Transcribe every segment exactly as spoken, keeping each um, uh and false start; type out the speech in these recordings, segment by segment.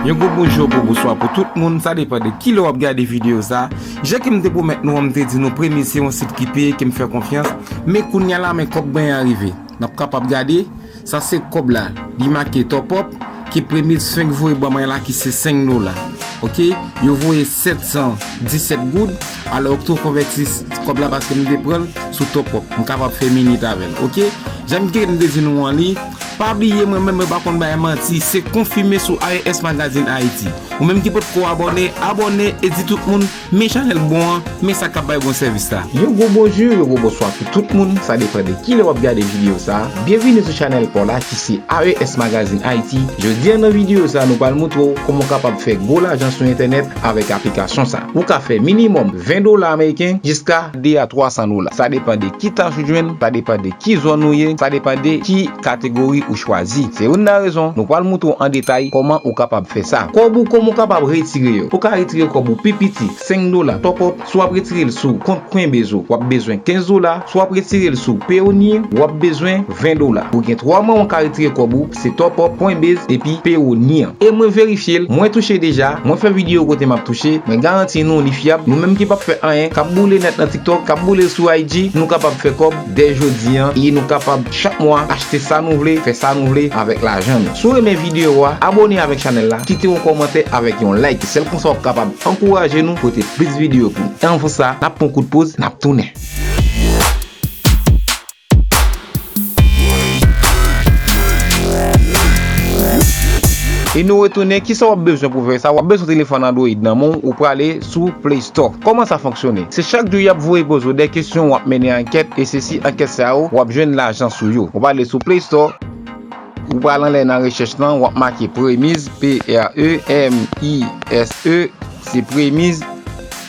Yon gwo bonjou, gwo bonswa pou tout moun, sa depann de kilè w ap gade videyo sa. Jan ke m te pwomèt nou an, m te di nou Premise se yon sit ki peye, ke m fè konfyans, men kounye a la, men kòb mwen an rive. N ap kapab gade, sa se kòb la, li make top up, ke Premise fenk voye ban mwen la ki se senk dola. Oke, yo voye sèt san disèt goud, alò yo tou konvèti kòb la paske m te pran l sou top up. M kapab fè minit avè l, oke? Jan m te di nou an li, pa bliye mwen menm mwen pa konn bay manti, se konfime sou A E S Magazine Haïti. Ou menm ki potko abòne, abòne e di tout moun, men chanèl bon an, men sa k ap bay bon sèvis la. Yon gwo bonjou, yon gwo bonswa pou tout moun, sa depann de kilè w ap gade videyo sa. Byenvini sou chanèl pa w la ki se A E S Magazine Haïti. Jodi a nan videyo sa, nou pral montre w kòman w kapab fè gwo lajan sou entènèt avèk aplikasyon sa. Ou ka fè minimòm ven dola ameriken jiska de a twa san dola. Sa depann de ki tach ou jwenn, sa depann de ki zòn ou ye, sa depann de ki kategori ou chwazi. Se youn nan rezon nou pral montre w an detay kòman ou kapab fè sa. Kòb ou, kòman w kapab retire yo? Ou ka retire kòb ou pi piti, senk dola, top up, si w ap retire l sou kont Coinbase ou, w ap bezwen kenz dola, si w ap retire l sou Payoneer, w ap bezwen ven dola. Ou gen twa mwayen w ka retire kòb ou, se top up, Coinbase, epi Payoneer. E mwen verifye l, mwen touche deja, mwen fè videyo kote m ap touche, mwen garanti nou li fyab. Nou menm ki p ap fè anyen, k ap boule nèt nan TikTok, k ap boule sou I G, nou kapab fè kòb dè jodi an, e nou kapab chak mwa achte sa nou vle, fè sa nou vle avèk lajan nou. Si w renmen videyo a, abòne avèk chanèl la, kite yon kòmantè avèk yon like. Sèl konsa w ap kapab ankouraje nou pote plis videyo pou nou. E anvan sa, n ap pran kout poz, n ap tounen. E nou retounen, kisa w ap bezwen pou fè sa? W ap bezwen telefòn Android nan men w, ou prale sou Play Store. Kòman sa fonksyone? Se chak jou y ap voye poze w de kesyon, w ap mennen ankèt, e se si ankèt sa yo, w ap jwenn lajan sou yo. Ou prale sou Play Store, ou pral anlè nan rechèch lan, w ap make Premise, P R E M I S E, se Premise.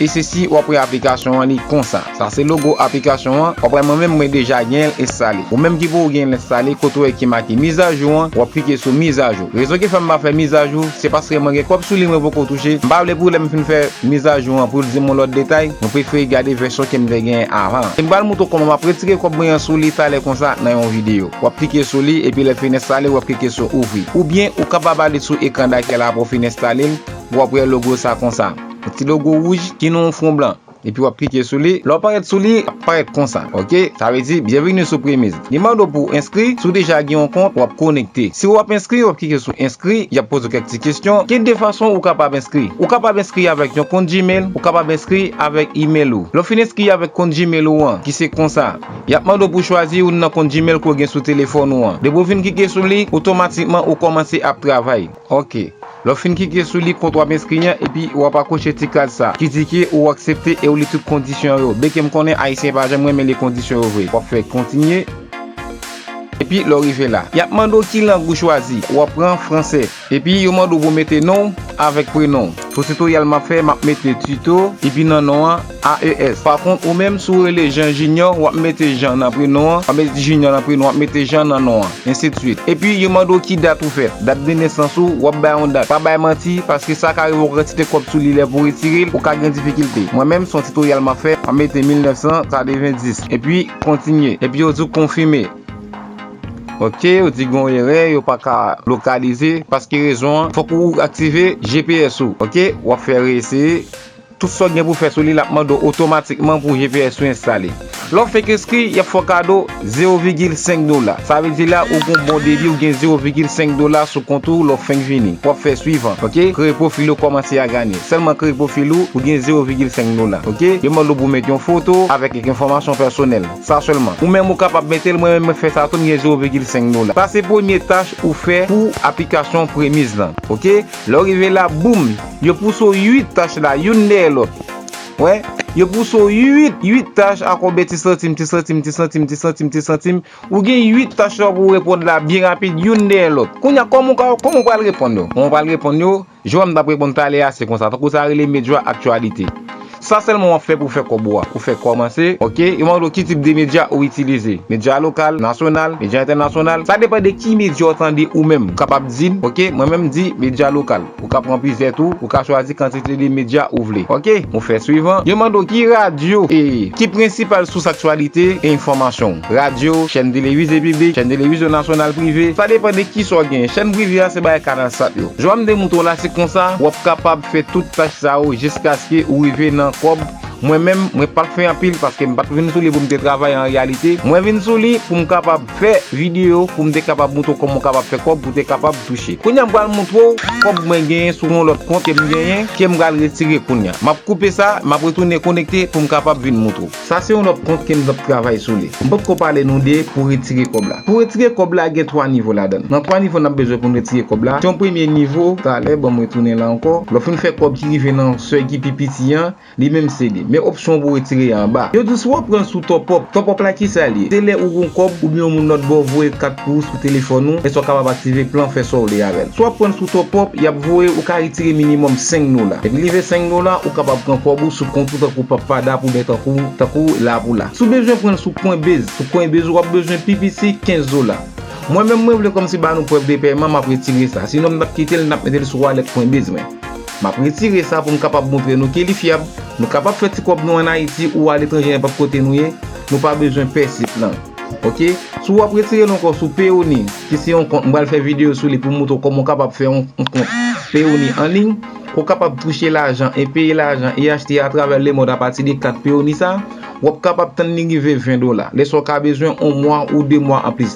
E se si w ap wè aplikasyon an li konsa. Sa se logo aplikasyon an. W ap wè mwen menm mwen deja gen l enstale. Ou menm ki poko gen l enstale, kote w wè ki make mizajou an, w ap klike sou mizajou. Rezon ki fè m pa fè mizajou, se paske mwen gen kòb sou li mwen poko touche. M pa vle pou lè m fin fè mizajou an pou l di m yon lòt detay. Mwen prefere gade vèsyon ke m te genyen avan. E m pral montre w kòman m ap retire kòb mwen an sou li talè konsa nan yon videyo. W ap klike sou li, epi lè fin enstale, w ap klike sou ouvri. Oubyen, ou kapab ale sou ekran dakèy la apre w fin enstale l, w ap wè logo sa konsa. Yon ti logo wouj ki nan yon fon blan. Epi w ap klike sou li. Lè w parèt sou li, l ap parèt konsa. Oke? Sa vle di, byenveni sou Premise. Li mande w pou w enskri. Si w deja gen yon kont, w ap konekte. Si w ap enskri, w ap klike sou enskri. Y ap poze w kèk ti kesyon. Gen de fason ou kapab enskri. Ou kapab enskri avèk yon kont Gmail, ou kapab enskri avèk email ou. Lè w fin enskri avèk kont Gmail ou an, ki se konsa, y ap mande w pou w chwazi youn nan kont Gmail ke w gen sou telefòn ou an. Depi w fin klike sou li, otomatikman ou kòmanse ap travay. Oke. Lè w fin klike sou li kont w ap enskri an, epi w ap akwoche ti kaz sa ki di ke ou aksepte e ou li tout kondisyon yo. Byenke m konnen Ayisyen pa janm renmen li kondisyon yo vre. W ap fè kontinye. Epi lè w rive la, y ap mande w ki lang ou chwazi. W ap pran franse. Epi yo mande w pou w mete non w avèk prenon w. Sou titoryal m ap fè, m ap mete Tito, epi nan non an, A E S. Pa kont, ou menm, si w rele Jean Junior, w ap mete Jean nan prenon an, w ap mete Junior nan prenon, w ap mete Jean nan non an, ensidswit. Epi yo mande w ki dat ou fèt, dat de nesans ou, w ap bay yon dat. Pa bay manti, paske sa ka rive w kantite kòb sou li, lè pou w retire l, ou ka gen difikilte. Mwen menm, se yon titoryal m ap fè, m ap mete mil nèf san katrevenndis. Epi kontinye. Epi yo di w konfime. Oke, yo di gen yon erè, yo pa ka lokalize. Paske rezon an, fòk ou aktive G P S ou. Oke, w ap fè reeseye. Tout sa w gen pou fè sou li, l ap mande w otomatikman pou G P S ou enstale. Lè w fenk enskri, y ap fè w kado zewo vigil senk dola. Sa vle di la, ou gen bon debi, ou gen zewo vigil senk dola sou kont ou lè w fenk vini. W ap fè swivan, oke? Kreye pwofil ou, kòmanse a ganye. Sèlman kreye pwofil ou, ou gen zewo vigil senk dola, oke? Yo mande w pou w mete yon foto avèk kèk enfòmasyon pèsonèl. Sa sèlman. Ou menm ou kapab mete l, mwen menm mwen fè sa tou, m gen zewo vigil senk dola. Sa se premye tach ou fè pou aplikasyon Premise lan. Oke? Lè w rive la, boum! Yo pouse w uit tach la, youn dèyè lòt. Wè? Yo pouse w uit, uit tach ak yon bèt ti santim, ti santim, ti santim, ti santim, ti santim. Ou gen uit tach la pou w reponn la byen rapid, youn dèyè lòt. Kounye a, kòman w ka, kòman w pral reponn yo? Kòman w pral reponn yo? Jan m t ap reponn talè a, se konsa. Tankou sa rele medya aktyalite. Sa sèlman w ap fè pou fè kòb ou a. Ou fè kòmanse, ok? Yo mande w ki tip de medya ou itilize. Medya lokal, nasyonal, medya entènasyonal. Sa depann de ki medya w tande ou menm. Ou kapab di n, ok? Mwen menm m di medya lokal. Ou ka pran plizyè tou, ou ka chwazi kantite de medya ou vle. Ok? Ou fè swivan. Yo mande w ki radyo e ki prensipal sous aktyalite e enfòmasyon w. Radyo, chèn televize piblik, chèn televizyon nasyonal prive. Sa depann de kisa w genyen. Chèn prive a se bagay Kanal Sat yo. Jan m te montre w la, se konsa w ap kapab fè tout tach sa yo jiskaske ou rive nan kòb. Mwen menm, mwen pa t fè anpil paske m pa t vin sou li pou m te travay an reyalite. Mwen vin sou li pou m kapab fè videyo, pou m te kapab montre w kòman w kapab fè kòb, pou w te kapab touche. Kounye a m pral montre w kòb mwen genyen sou yon lòt kont ke m genyen, ke m pral retire kounye a. M ap koupe sa, m ap retounen konekte pou m kapab vin montre w. Sa se yon lòt kont ke m t ap travay sou li. M potko pale nou de pou retire kòb la. Pou retire kòb la, gen twa nivo ladan l. Nan twa nivo n ap bezwen pou n retire kòb la. Se yon premye nivo, talè, ban m retounen la ankò. Lè w fin fè kòb ki rive nan sèy ki pi piti an, li menm se li. Men opsyon pou retire a anba. Yo di si w ap pran l sou top up. Top up la kisa l ye? Se lè ou gon kòb oubyen yon moun lòt bò voye kat pou ou sou telefòn ou, e sa w kapab aktive plan, fè sa w vle avè l. Si w ap pran l sou top up, y ap voye ou ka retire minimòm senk dola. Epi rive senk dola, ou kapab pran kòb ou sou kont ou tankou Pappada oubyen tankou, tankou la pou la. Si w bezwen pran l sou Coinbase, sou Coinbase ou ap bezwen pi piti kenz dola. Mwen menm mwen vle kòmsi ba nou prèv de pèman, m ap retire sa. Sinon m t ap kite l, m t ap mete l sou wallet Coinbase mwen. M ap retire sa pou m kapab montre nou ke li fyab. Nou kapab fè ti kòb nou ann Ayiti ou aletranje nenpòt kote nou ye. Nou pa bezwen pèse plan. Ok? Si w ap retire l ankò sou Payoneer, ki se yon kont, m pral fè videyo sou li pou m montre w kòman w kapab fè yon, yon kont Payoneer an liy, pou w kapab touche lajan e peye lajan e achte atravè lemonn apati de kat Payoneer sa, w ap kapab tann li rive ven dola. Lè sa w ka bezwen yon mwa ou de mwa anplis.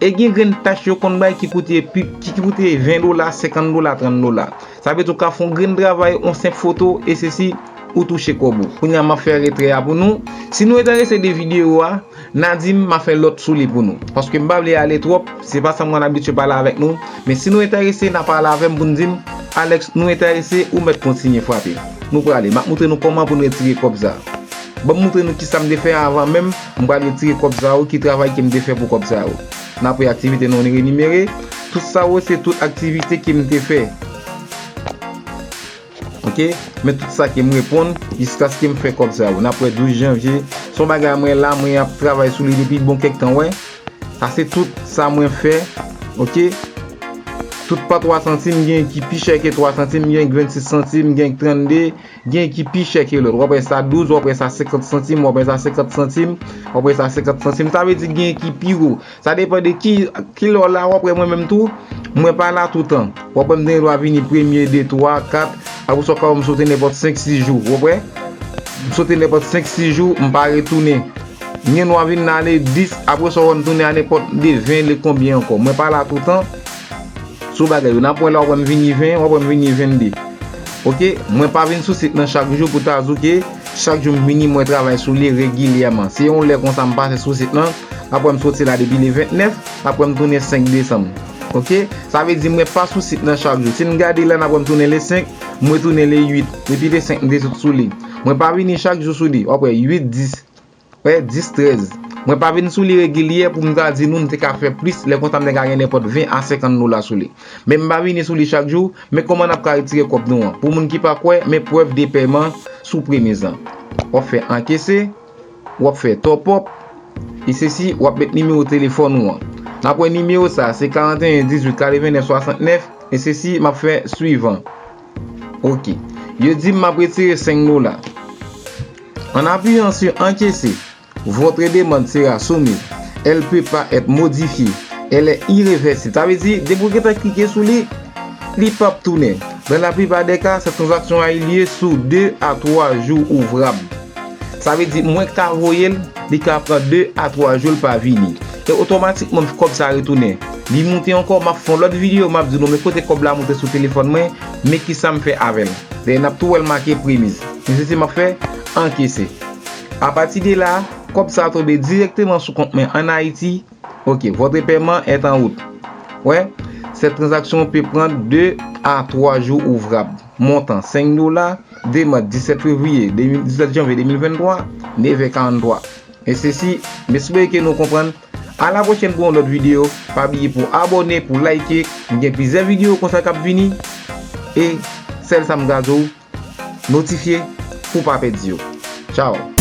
E gen grenn tach yo konn bay ki koute pi, ki, ki koute ven dola, senkant dola, trant dola. Sa vle di w ka fè yon grenn travay, yon senp foto, e sesi, ou touche kòb ou. Kounye a, m ap fè retrè a pou nou. Si nou enterese de videyo a, n a di m, m a fè lòt sou li pou nou. Paske m pa vle ale twòp, se pa sa m konn abitye pale avèk nou. Men si nou enterese, n a pale avè m pou n di m, Alex, nou enterese, ou mèt kontinye frape. Nou prale. M ap montre nou kòman pou n retire kòb sa. Ban m montre nou kisa m te fè avan menm m pral retire kòb sa yo, ki travay ke m te fè pou kòb sa yo. N ap wè aktivite nou renimere. Tout sa yo se tout aktivite ke m te fè. Ok? Men tout sa ke m reponn jiskaske m fè kòb sa yo. N ap wè douz janvye. Se yon bagay mwen la, mwen ap travay sou li depi bon kèk tan, wè. Sa se tout sa mwen fè. Ok? Tout pa twa santim, gen ki pi chè ke twa santim, gen ki vennsis santim, gen ki trannde, gen ki pi chè ke lòt. W ap wè sa douz, w ap wè sa senkant santim, w ap wè sa senkant santim, w ap wè sa senkant santim. Sa vle di gen ki pi wo. Sa depann de ki, ki lè w la, w ap wè mwen menm tou, mwen pa la toutan. W ap wè m te gen dwa vini premye, de, twa, kat, apre sa w ka wè m sote nenpòt senk, sis jou. W ap wè? M sote nenpòt senk, sis jou, m pa retounen. M gen dwa vin ale dis, apre sa w wè m tounen a nenpòt de ven, le konbyen ankò. Mwen pa la toutan. Sou bagay yo. N ap wè la, w ap wè m vini ven, w ap wè m vini vennde. Ok? Mwen pa vin sou sit nan chak jou pou ta di w ke chak jou m vini, mwen travay sou li regilyèman. Se yon lè konsa m pase sou sit nan, apre m soti la depi le vennèf, apre m tounen senk desanm. Ok? Sa vle di mwen pa sou sit nan chak jou. Si n gade la, n ap wè m tounen le senk, mwen tounen le uit. Depi le senk, m te sot sou li. Mwen pa vini chak jou sou li. W ap wè uit, dis. Wè, dis, trèz. Mwen pa vin sou li regilyè pou m ta di nou m te ka fè plis, lè konsa m te ka gen nenpòt ven a senkant dola sou li. Men m pa vini sou li chak jou, men kòman n ap ka retire kòb nou an. Pou moun ki pa kwè, men prèv de pèman sou premye zan. W ap fè ankese, w ap fè top up, e sesi, w ap met nimewo telefòn ou an. N ap wè nimewo sa, se karanteyen dizuit katrevennèf swasantnèf, e sesi, m ap fè swivan. Ok. Yo di m m ap retire senk dola. En appuyant sur encaisser, votre demande sera soumise. Elle peut pas être modifiée. Elle est irréversible. Sa vle di, depi w gentan klike sou li, li p ap tounen. Dans la plupart des cas, cette transaction a eu lieu sous deux à trois jours ouvrables. Sa vle di, mwen ka voye l, li ka pran de a twa jou l pa vini. E otomatikman, kòb sa retounen. Li moute ankò, m ap fè yon lòt videyo, m ap di nou, men kote kòb la moute sou telefòn mwen, men kisa m fè avè l. Dayè, n ap tou wè l make premise. Men se si m ap fè ankese. Apati de la, kòb sa tonbe dirèkteman sou kont mwen ann Ayiti. Ok, votre paiement est en route. Ouais, cette transaction peut prendre deux à trois jours ouvrables. Montant, senk dola. Demande, disèt fevriye, de mil, disèt janvye de mil venntwa, nevè karanntwa. E sesi, m espere ke nou konprann. A la pwochèn pou yon lòt videyo. Pa bliye pou abòne, pou like. M gen plizyè videyo konsa k ap vini. E sèl sa m ka di w, notifye, pou w pa pèdi yo. Tchao!